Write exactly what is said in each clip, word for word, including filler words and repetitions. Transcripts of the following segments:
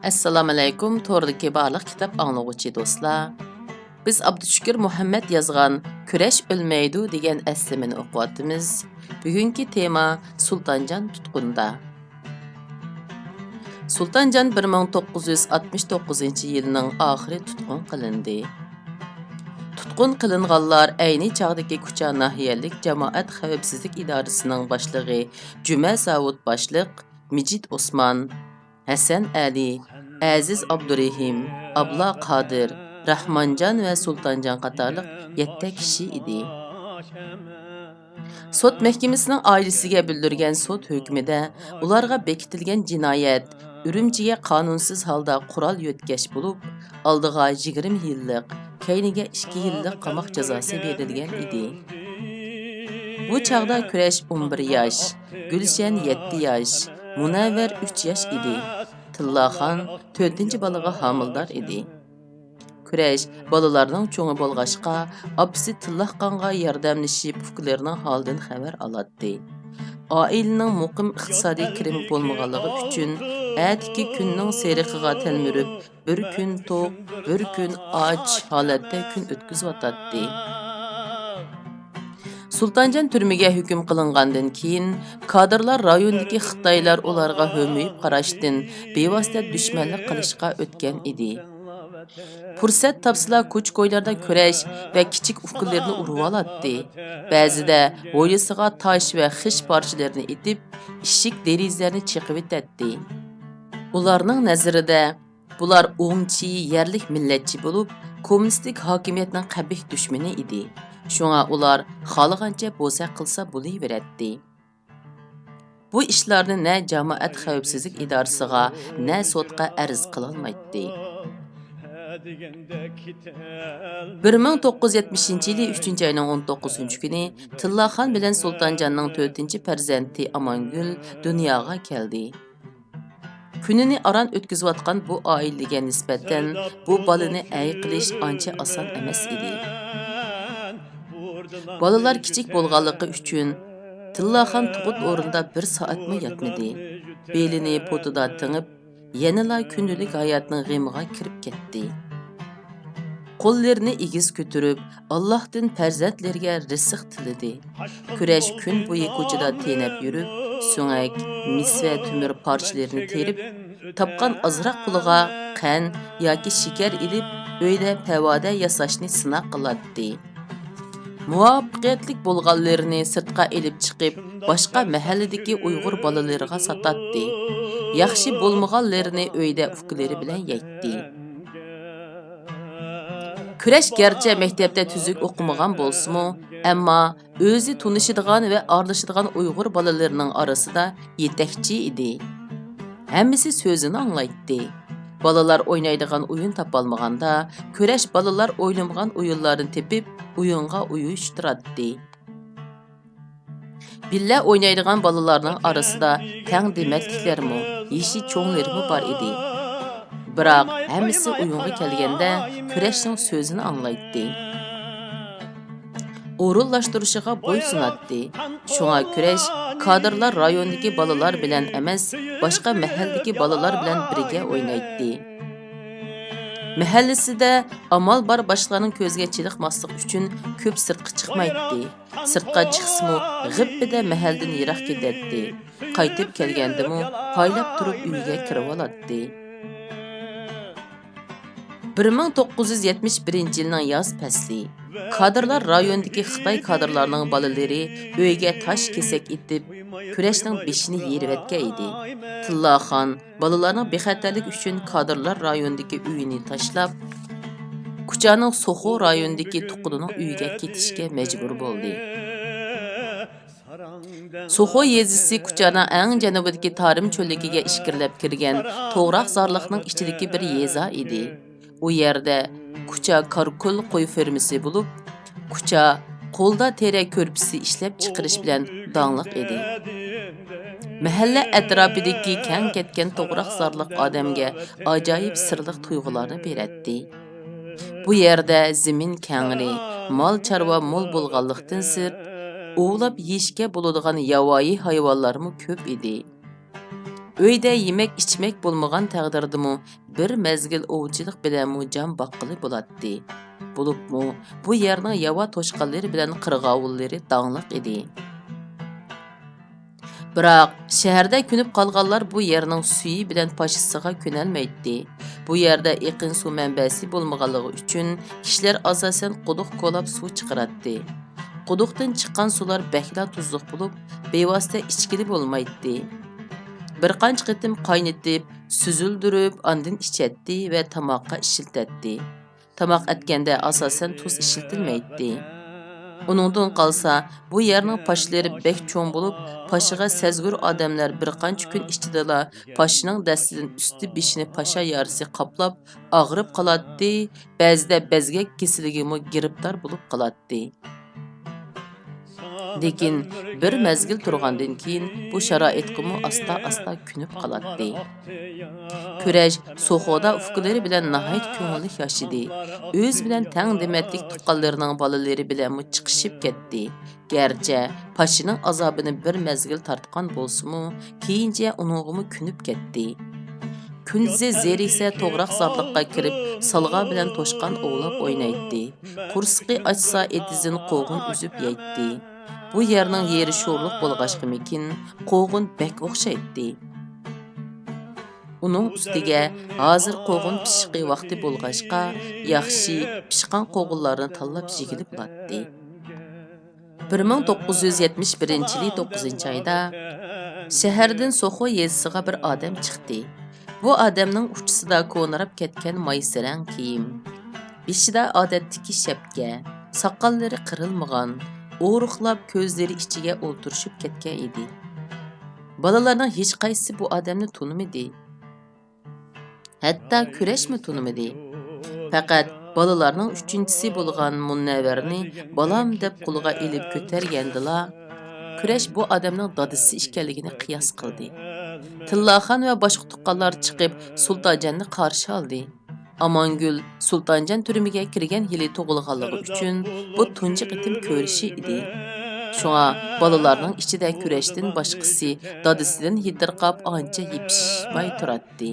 ئەسسالامۇئەلەيكۇم، توردىكى بارلىق كىتاب ئاڭلىغۇچى دوستلار. بىز ئابدۇشۈكۈر مۇھەممەد يازغان كۈرەش ئۆلمەيدۇ دېگەن ئەسلىمىنى ئوقۇۋاتىمىز. بۈگۈنكى تېما سۇلتانجان تۇتقۇندا. سۇلتانجان بىر مىڭ توققۇز يۈز ئاتمىش توققۇزىنچى يىلنىڭ ئاخىرى تۇتقۇن قىلىندى. تۇتقۇن قىلىنغانلار ئەينى چاغدىكى كۇچا ناھىيەلىك جامائەت خەۋپسىزلىك ئىدارىسىنىڭ باشلىقى جۈمە ساۋۇت باشلىق، مىجىت ئوسمان، ھەسەن ئەلى، ئەزىز ئابدۇرېھىم، ئابلا قادىر، راھمانجان ۋە سۇلتانجان قاتارلىق يەتتە كىشى ئىدى. سوت مەھكىمىسىنىڭ ئائىلىسىگە بىلدۈرگەن سوت ھۆكمىدە ئۇلارغا بېكىتىلگەن جىنايەت ئۈرۈمچىگە قانۇنسىز ھالدا قورال يۆتكەش بولۇپ، ئالدىغا يىگىرمە يىللىق، كەينىگە ئىككى يىللىق قاماق جازاسى بېرىلگەن ئىدى. بۇ چاغدا كۈرەش ئون بىر ياش، گۈلشەن يەتتە ياش، مۇنەۋۋەر ئۈچ ياش ئىدى. تىللاخان تۆتىنچى بالىغا ھامىلىدار ئىدى. كۈرەش بالىلارنىڭ چوڭى بولغاچقا، ئاپىسى تىللاخانغا ياردەملىشىپ، ئۇكىلىرىنىڭ ھالىدىن خەۋەر ئالاتتى. ئائىلىنىڭ مۇقىم ئىقتىسادىي كىرىمى بولمىغانلىقى ئۈچۈن، ئەتىكى كۈننىڭ سېرىقىغا تەلمۈرۈپ، بىر كۈن توق، بىر كۈن ئاچ ھالەتتە كۈن ئۆتكۈزۈۋاتاتتى. سۇلتانجان تۈرمىگە ھۆكۈم قىلىنغاندىن كېيىن، كادىرلار رايونىدىكى خىتايلار ئۇلارغا ھۆمۈيۈپ قاراشتىن، بىۋاسىتە دۈشمەنلىك قىلىشقا ئۆتكەن ئىدى. پۇرسەت تاپسىلا، كوچا-كويلاردا كۈرەش ۋە كىچىك ئۇكىلىرىنى ئۇرۇۋالاتتى. بەزىدە ھويلىسىغا تاش ۋە خىش پارچىلىرىنى ئېتىپ، ئىشىك-دېرىزىلەرنى چېقىۋېتەتتى. ئۇلارنىڭ نەزىرىدە، بۇلار ئوڭچى، يەرلىك مىللەتچى بولۇپ، كوممۇنىستىك ھاكىمىيەتنىڭ قەبىھ دۈشمىنى ئىدى. شۇڭا ئۇلار خالىغانچە بوزەك قىلسا بولۇۋېرەتتى. بۇ ئىشلارنى نە جامائەت خەۋپسىزلىك ئىدارىسىغا، نە سوتقا ئەرز قىلالمايتتى. بىر مىڭ توققۇز يۈز يەتمىشىنچى يىلى ئۈچىنچى ئاينىڭ ئون توققۇزىنچى كۈنى تىللاخان بىلەن سۇلتانجاننىڭ تۆتىنچى پەرزەنتى ئامانگۈل دۇنياغا كەلدى. كۈنىنى ئاران ئۆتكۈزۈۋاتقان بۇ ئائىلىگە نىسبەتەن بۇ بالىنى ئەي قىلىش ئانچە ئاسان ئەمەس ئىدى. بالىلار كىچىك بولغانلىقى ئۈچۈن، تىللاخان تۇغۇت ئورنىدا بىر سائەتمۇ ياتمىدى. بېلىنى پۇتىدا تېڭىپ، يەنىلا كۈندىلىك ھاياتنىڭ غېمىغا كىرىپ كەتتى. قوللىرىنى ئېگىز كۆتۈرۈپ، ئاللاھتىن پەرزەنتلىرىگە رىزىق تىلىدى. كۈرەش كۈن بويى كوچىدا تېنەپ يۈرۈپ، سۆڭەك، مىس ۋە تۆمۈر پارچىلىرىنى تېرىپ، تاپقان ئازراق پۇلىغا قەنت ياكى شېكەر ئېلىپ، ئۆيدە پەۋەدە ياساشنى سىناق قىلاتتى. مۇۋەپپەقىيەتلىك بولغانلىرىنى سىرتقا ئېلىپ چىقىپ، باشقا مەھەللىدىكى ئۇيغۇر بالىلىرىغا ساتاتتى. ياخشى بولمىغانلىرىنى ئۆيدە ئۇكىلىرى بىلەن يەيتتى. كۈرەش گەرچە مەكتەپتە تۈزۈك ئوقۇمىغان بولسىمۇ، ئەمما ئۆزى تونۇشىدىغان ۋە ئارىلىشىدىغان ئۇيغۇر بالىلىرىنىڭ ئارىسىدا يېتەكچى ئىدى. ھەممىسى سۆزىنى ئاڭلايتتى. بالىلار ئوينايدىغان ئويۇن تاپالمىغاندا، كۈرەش بالىلار ئوينىمىغان ئويۇنلارنى تېپىپ، ئويۇنغا ئۇيۇشتۇراتتى. بىللە ئوينايدىغان بالىلارنىڭ ئارىسىدا تەڭ دېمەتلىكلەرمۇ، يېشى چوڭلىرىمۇ بار ئىدى. بىراق ھەممىسى ئويۇنغا كەلگەندە كۈرەشنىڭ سۆزىنى ئاڭلايتتى. ئورۇنلاشتۇرۇشىغا بويسۇناتتى. شۇڭا كۈرەش كادىرلار رايونىدىكى بالىلار بىلەن ئەمەس، باشقا مەھەللىدىكى بالىلار بىلەن بىرگە ئوينايتتى. مەھەللىسىدە ئامال بار باشقىلارنىڭ كۆزىگە چېلىقماسلىق ئۈچۈن كۆپ سىرتقا چىقمايتتى. سىرتقا چىقسىمۇ، غىپپىدە مەھەللىدىن يىراق كېتەتتى. قايتىپ كەلگەندىمۇ، پايلاپ تۇرۇپ ئۆيىگە كىرىۋالاتتى. بىر مىڭ توققۇز يۈز يەتمىش بىرىنچى يىلنىڭ ياز پەسلى. كادىرلار رايونىدىكى خىتاي كادىرلارنىڭ بالىلىرى ئۆيگە تاش كېسەك ئېتىپ، كۈرەشنىڭ بېشىنى يېرىۋەتكەن ئىدى. تىللاخان بالىلارنىڭ بىخەتەرلىكى ئۈچۈن كادىرلار رايونىدىكى ئۆيىنى تاشلاپ، كۇچانىڭ سوخۇ رايونىدىكى تۇغقىنىنىڭ ئۆيىگە كېتىشكە مەجبۇر بولدى. سوخۇ يېزىسى كۇچانىڭ ئەڭ جەنۇبىدىكى تارىم چۆللۈكىگە ئىچكىرىلەپ كىرگەن توغراقزارلىقنىڭ ئىچىدىكى بىر يېزا ئىدى. ئۇ يەردە كۇچا كاركۈل قوي فېرمىسى بولۇپ، كۇچا قولدا تېرە كۆرپىسى ئىشلەپ چىقىرىش بىلەن داڭلىق ئىدى. مەھەللە ئەتراپىدىكى كەڭ كەتكەن توغراقزارلىق ئادەمگە ئاجايىپ سىرلىق تۇيغۇلارنى بېرەتتى. بۇ يەردە زېمىن كەڭرى، مال-چارۋا مول بولغانلىقتىن سىرت، ئوۋلاپ يېيىشكە بولىدىغان ياۋايى ھايۋانلارمۇ كۆپ ئىدى. ئۆيدە يېمەك-ئىچمەك بولمىغان تەقدىردىمۇ، بىر مەزگىل ئوۋچىلىق بىلەنمۇ جان باققىلى بولاتتى. بولۇپمۇ، بۇ يەرنىڭ ياۋا توشقانلىرى بىلەن قىرغاۋۇللىرى داڭلىق ئىدى. بىراق، شەھەردە كۆنۈپ قالغانلار بۇ يەرنىڭ سۈيى بىلەن پاشىسىغا كۆنەلمەيتتى. بۇ يەردە ئېقىن سۇ مەنبەسى بولمىغانلىقى ئۈچۈن، كىشىلەر ئاساسەن قۇدۇق كولاپ سۇ چىقىراتتى. قۇدۇقتىن چىققان سۇلار بەكلا تۇزلۇق بولۇپ، بىۋاسىتە ئىچكىلى بولمايتتى. بىر قانچە قېتىم قاينىتىپ، سۈزۈلدۈرۈپ، ئاندىن ئىچەتتى ۋە تاماققا ئىشلىتەتتى. تاماق ئەتكەندە ئاساسەن تۇز ئىشلىتىلمەيتتى. ئۇنىڭدىن قالسا، بۇ يەرنىڭ پاشىلىرى بەك چوڭ بولۇپ، پاشىغا سەزگۈر ئادەملەر بىر قانچە كۈن ئىچىدىلا پاشىنىڭ دەستىدىن ئۈستى بېشىنى پاشا يارىسى قاپلاپ، ئاغرىپ قالاتتى، بەزىدە بەزگەك كېسىلىگىمۇ گىرىپتار بولۇپ قالاتتى. لېكىن بىر مەزگىل تۇرغاندىن كېيىن، بۇ شارائىتقىمۇ ئاستا-ئاستا كۆنۈپ قالاتتى. كۈرەش سوخودا ئۇكىلىرى بىلەن ناھايىتى كۆڭۈللۈك ياشىدى. ئۆزى بىلەن تەڭ دېمەتلىك تۇغقانلىرىنىڭ بالىلىرى بىلەنمۇ چىقىشىپ كەتتى. گەرچە پاشىنىڭ ئازابىنى بىر مەزگىل تارتقان بولسىمۇ، كېيىنچە ئۇنىڭغىمۇ كۆنۈپ كەتتى. كۈندۈزى زېرىكسە توغراق زارلىققا كىرىپ، سالغا بىلەن توشقان ئوۋلاپ ئوينايتتى. قورسىقى ئاچسا ئېتىزدىن قوغۇن ئۈزۈپ يەيتتى. بۇ يەرنىڭ يېرى شورلۇق بولغاچقىمىكىن، قوغۇن بەك ئوخشايتتى. ئۇنىڭ ئۈستىگە ھازىر قوغۇن پىشىشى ۋاقتى بولغاچقا، ياخشى پىشقان قوغۇنلارنى تاللاپ يېگىلى بولاتتى. بىر مىڭ توققۇز يۈز يەتمىش بىرىنچى يىلى توققۇزىنچى ئايدا شەھەردىن سوخو يېزىسىغا بىر ئادەم چىقتى. بۇ ئادەمنىڭ ئۇچىسىدا كونىراپ كەتكەن مايسىرەڭ كىيىم، بېشىدا ئادەتتىكى شەپكە، ساقاللىرى قىرىلمىغان، ئورۇقلاپ كۆزلىرى ئىچىگە ئولتۇرۇشۇپ كەتكەن ئىدى. بالىلارنىڭ ھېچقايسىسى بۇ ئادەمنى تونۇمىدى. ھەتتا كۈرەشمۇ تونۇمىدى. پەقەت بالىلارنىڭ ئۈچىنچىسى بولغان مۇنەۋۋەرنى بالام دەپ قولىغا ئېلىپ كۆتەرگەندىلا، كۈرەش بۇ ئادەمنىڭ دادىسى ئىكەنلىكىنى قىياس قىلدى. تىللاخان ۋە باشقا تۇغقانلار چىقىپ، سۇلتانجاننى قارشى ئالدى. ئامانگۈل سۇلتانجان تۈرمىگە كىرگەن يىلى تۇغۇلغانلىقى ئۈچۈن، بۇ تۇنجى قېتىم كۆرۈشى ئىدى. شۇڭا بالىلارنىڭ ئىچىدە كۈرەشتىن باشقىسى دادىسىدىن يېتىرقاپ، ئانچە يېپىشماي تۇراتتى.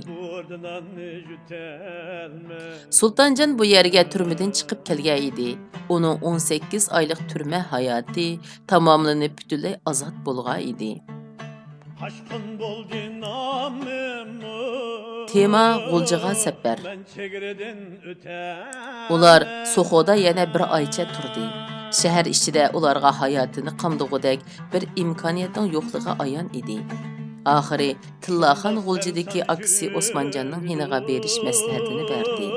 سۇلتانجان بۇ يەرگە تۈرمىدىن چىقىپ كەلگەن ئىدى. ئۇنىڭ ئون سەككىز ئايلىق تۈرمە ھاياتى تاماملىنىپ، پۈتۈنلەي ئازاد بولغان ئىدى. تېما: غۇلجىغا سەپەر. ئۇلار سوخودا يەنە بىر ئايچە تۇردى. شەھەر ئىچىدە ئۇلارغا ھاياتىنى قامدىغۇدەك بىر ئىمكانىيەتنىڭ يوقلۇقى ئايان ئىدى. ئاخىرى تىللاخان غۇلجىدىكى ئاكىسى ئوسمانجاننىڭ يېنىغا بېرىش مەسلىھەتىنى بەردى.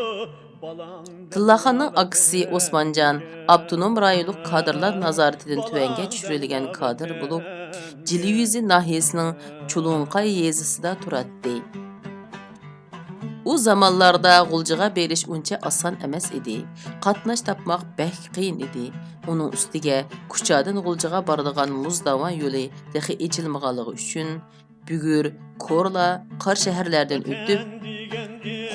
تىللاخاننىڭ ئاكىسى ئوسمانجان ئاپتونوم رايونلۇق كادىرلار نازارىتىدىن تۆۋەنگە چۈشۈرۈلگەن كادىر بولۇپ، جىلى يۈزى ناھىيەسىنىڭ چۇلۇڭقاي يېزىسىدا تۇراتتى. ئۇ زامانلاردا غۇلجىغا بېرىش ئۇنچە ئاسان ئەمەس ئىدى. قاتناش تاپماق بەك قىيىن ئىدى. ئۇنىڭ ئۈستىگە كۇچادىن غۇلجىغا بارىدىغان مۇز داۋان يولى تېخى ئېچىلمىغانلىقى ئۈچۈن، بۈگۈر، كورلا، قارا شەھەرلەردىن ئۆتۈپ،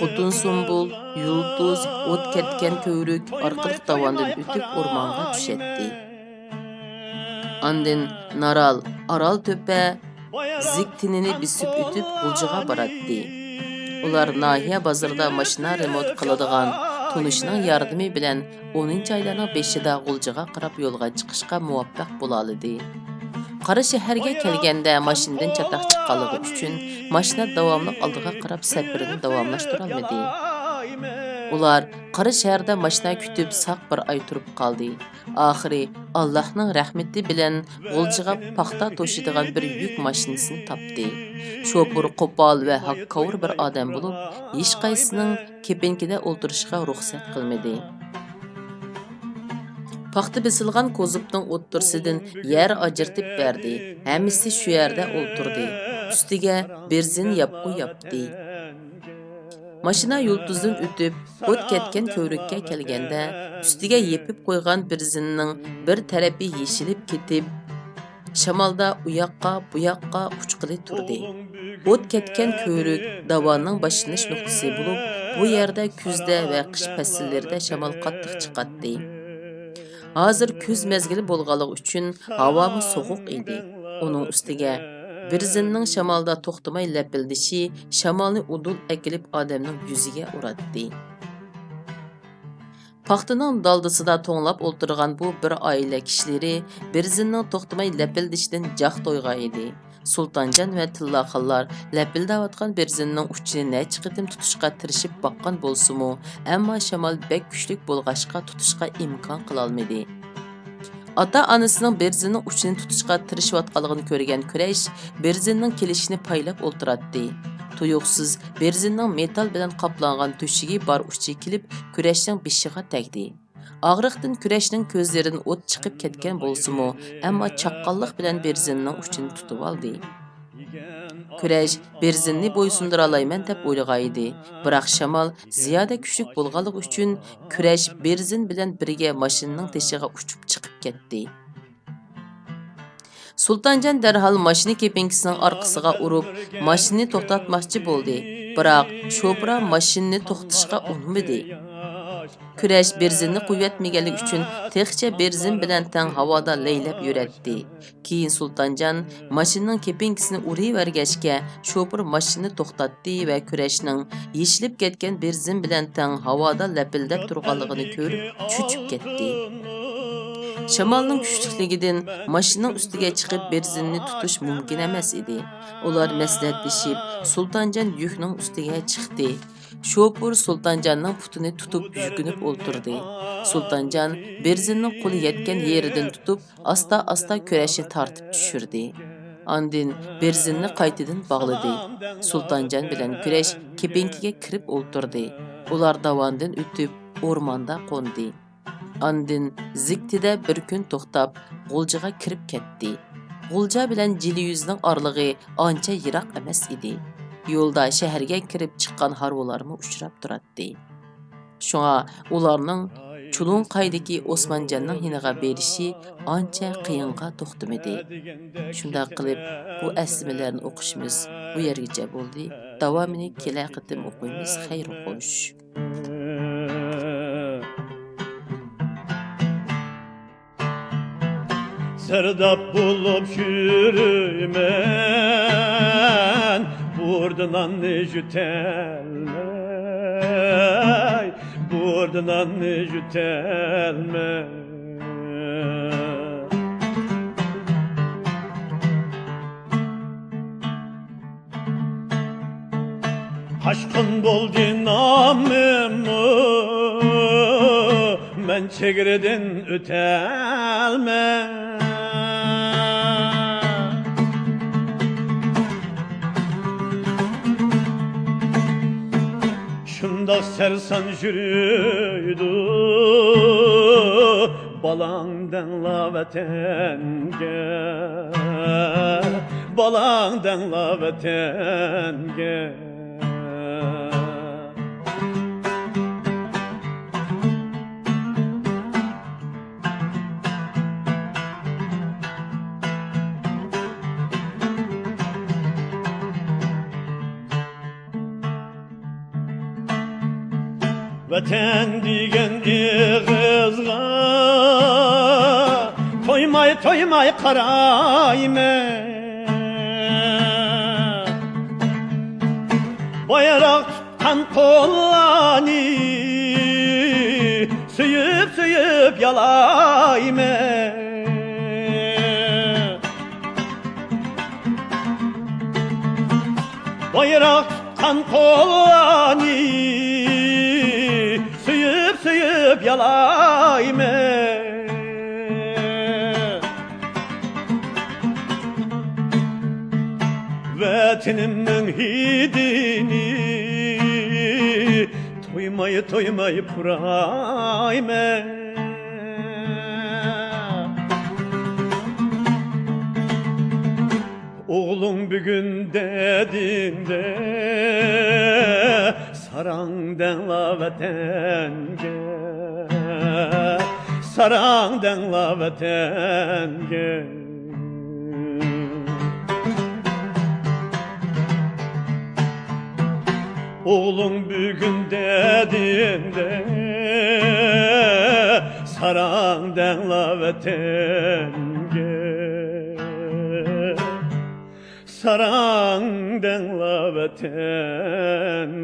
خوتۇن سۇمبۇل، يۇلتۇز، ئوت كەتكەن كۆۋرۈك ئارقىلىق داۋاندىن ئۆتۈپ ئورمانغا چۈشەتتى. ئاندىن نارال، ئارال تۆپە، زىك تېنىنى بېسىپ ئۆتۈپ غۇلجىغا باراتتى. ئۇلار ناھىيە بازىرىدا ماشىنا رېمونت قىلىدىغان تونۇشىنىڭ ياردىمى بىلەن ئونىنچى ئايلارنىڭ بېشىدا غۇلجىغا قاراپ يولغا چىقىشقا مۇۋەپپەق بولالىدى. قارا شەھەرگە كەلگەندە ماشىنىدىن چاتاق چىققانلىقى ئۈچۈن ماشىنا داۋاملىق ئالدىغا قاراپ سەپىرىنى داۋاملاشتۇرالمىدى. ئۇلار قارا شەھەردە ماشىنا كۈتۈپ ساق بىر ئاي تۇرۇپ قالدى. ئاخىرى ئاللاھنىڭ رەھمىتى بىلەن غۇلجىغا پاختا توشۇيدىغان بىر يۈك ماشىنىسىنى تاپتى. شوپۇر قوپال ۋە ھاككاۋۇر بىر ئادەم بولۇپ، ھېچقايسىنىڭ كېپىنكىدە ئولتۇرۇشىغا رۇخسەت قىلمىدى. پاختا بېسىلغان كوزۇپنىڭ ئوتتۇرىسىدىن يەر ئاجرىتىپ بەردى. ھەممىسى شۇ يەردە ئولتۇردى. ئۈستىگە بىر زىن ياپقۇ ياپتى. ماشىنا يۇلتۇزدىن ئۆتۈپ، ئوت كەتكەن كۆۋرۈككە كەلگەندە، ئۈستىگە يېپىپ قويغان بىر زىننىڭ بىر تەرىپى يېشىلىپ كېتىپ، شامالدا ئۇياققا، بۇياققا ئۇچقىلى تۇردى. ئوت كەتكەن كۆۋرۈك داۋانىڭ باشلىنىش نۇقتىسى بولۇپ، بۇ يەردە كۈزدە ۋە قىش پەسىللىرىدە شامال قاتتىق چىقاتتى. ھازىر كۈز مەزگىلى بولغانلىقى ئۈچۈن ھاۋامۇ سوغۇق ئىدى. ئۇنىڭ ئۈستىگە بېرزىننىڭ شامالدا توختىماي لەپىلدىشى شامالنى ئۇدۇل ئەكېلىپ ئادەمنىڭ يۈزىگە ئۇراتتى. پاختىنىڭ دالدىسىدا توڭلاپ ئولتۇرغان بۇ بىر ئائىلە كىشىلىرى بېرزىننىڭ توختىماي لەپىلدىشىدىن جاق تويغان ئىدى. سۇلتانجان ۋە تىللاخانلار لەپىلدەۋاتقان بېرزىننىڭ ئۇچىنى نەچچە قېتىم تۇتۇشقا تىرىشىپ باققان بولسىمۇ، ئەمما شامال بەك كۈچلۈك بولغاچقا تۇتۇشقا ئىمكان قىلالمىدى. ئاتا-ئانىسىنىڭ بېرزىننىڭ ئۇچىنى تۇتۇشقا تىرىشىۋاتقانلىقىنى كۆرگەن كۈرەش بېرزىننىڭ كېلىشىنى پايلاپ ئولتۇراتتى. تۇيۇقسىز بېرزىننىڭ مېتال بىلەن قاپلانغان تۆشۈكى بار ئۇچى كېلىپ، كۈرەشنىڭ بېشىغا تەگدى. ئاغرىقتىن كۈرەشنىڭ كۆزلىرىدىن ئوت چىقىپ كەتكەن بولسىمۇ، ئەمما چاققانلىق بىلەن بېرزىننىڭ ئۇچىنى تۇتۇۋالدى. كۈرەش بېرزىننى بويسۇندۇرالايمەن دەپ ئويلىغانىدى، بىراق شامال زىيادە كۈچلۈك بولغانلىقى ئۈچۈن، كۈرەش بېرزىن بىلەن بىرگە ماشىنىنىڭ تېشىغا ئۇچۇپ چىقىپ كەتتى. سۇلتانجان دەرھال ماشىنا كېپىنكىسىنىڭ ئارقىسىغا ئۇرۇپ، ماشىنىنى توختاتماقچى بولدى، بىراق شوپۇرا ماشىنىنى توختىتىشقا ئۇنىمىدى. كۈرەش بېرزىننى قويۇۋەتمىگەنلىكى ئۈچۈن تېخىچە بېرزىن بىلەن تەڭ ھاۋادا لەيلەپ يۈرەتتى. كېيىن سۇلتانجان ماشىنىنىڭ كېپىنكىسىنى ئۇرۇۋەرگەچكە، شوپۇر ماشىنىنى توختاتتى ۋە كۈرەشنىڭ يېشىلىپ كەتكەن بېرزىن بىلەن تەڭ ھاۋادا لەپىلدەپ تۇرغانلىقىنى كۆرۈپ چۆچۈپ كەتتى. شامالنىڭ كۈچلۈكلۈكىدىن ماشىنىنىڭ ئۈستىگە چىقىپ بېرزىننى تۇتۇش مۇمكىن ئەمەس ئىدى. ئۇلار مەسلىھەتلىشىپ، سۇلتانجان يۈكنىڭ ئۈستىگە چىقتى. شوپۇر سۇلتانجاننىڭ پۇتىنى تۇتۇپ يۈكۈنۈپ ئولتۇردى. سۇلتانجان بېرزىننىڭ قولى يەتكەن يېرىدىن تۇتۇپ، ئاستا-ئاستا كۈرەشنى تارتىپ چۈشۈردى. ئاندىن بېرزىننى قايتىدىن باغلىدى. سۇلتانجان بىلەن كۈرەش كېپىنكىگە كىرىپ ئولتۇردى. ئۇلار داۋاندىن ئۆتۈپ، ئورماندا قوندى. ئاندىن زىكتىدە بىر كۈن توختاپ، غۇلجىغا كىرىپ كەتتى. غۇلجا بىلەن جىلىيۈزنىڭ ئارىلىقى ئانچە يىراق ئەمەس ئىدى. يولدا شەھەرگە كىرىپ چىققان ھارۋىلارمۇ ئۇچراپ تۇراتتى. شۇڭا ئۇلارنىڭ چۇلۇڭقايدىكى ئوسمانجاننىڭ يېنىغا بېرىشى ئانچە قىيىنغا توختىمىدى. شۇنداق قىلىپ، بۇ ئەسلىمىلەرنى ئوقۇشىمىز بۇ يەرگىچە بولدى. داۋامىنى كېلەر قېتىم ئوقۇيمىز. خەير خوش. سەرداب بولۇپ يۈرىمەن، بۇردا ناننى يۇتەلمەي، بۇردا ناننى يۇتەلمەي. قاچقىن بولدى نامىممۇ، مەن چېگرىدىن ئۆتەلمەي. شۇنداق سەرسان يۈرىدۇ بالاڭ دەڭلا ۋەتەنگە، بالاڭ دەڭلا ۋەتەنگە. ۋەتەن دېگەن ئېغىزغا تويماي، تويماي قارايمەن. بايراق تۇتقان قوللارنى سۆيۈپ، سۆيۈپ يالايمەن. بايراق تۇتقان قوللارنى سۆيۈپ، سۆيۈپ يالايمەن. ۋەتىنىمنىڭ ھىدىنى تويماي، تويماي پۇرايمەن. ئوغلۇڭ بۈگۈن دەدىڭدە، ساراڭ دەڭلا ۋەتەنگە، ساراڭ دەڭلا ۋەتەنگە. ئوغلۇڭ بۈگۈن دەدىڭدە، ساراڭ دەڭلا ۋەتەنگە. قاراڭ دەڭلا ۋەتەن.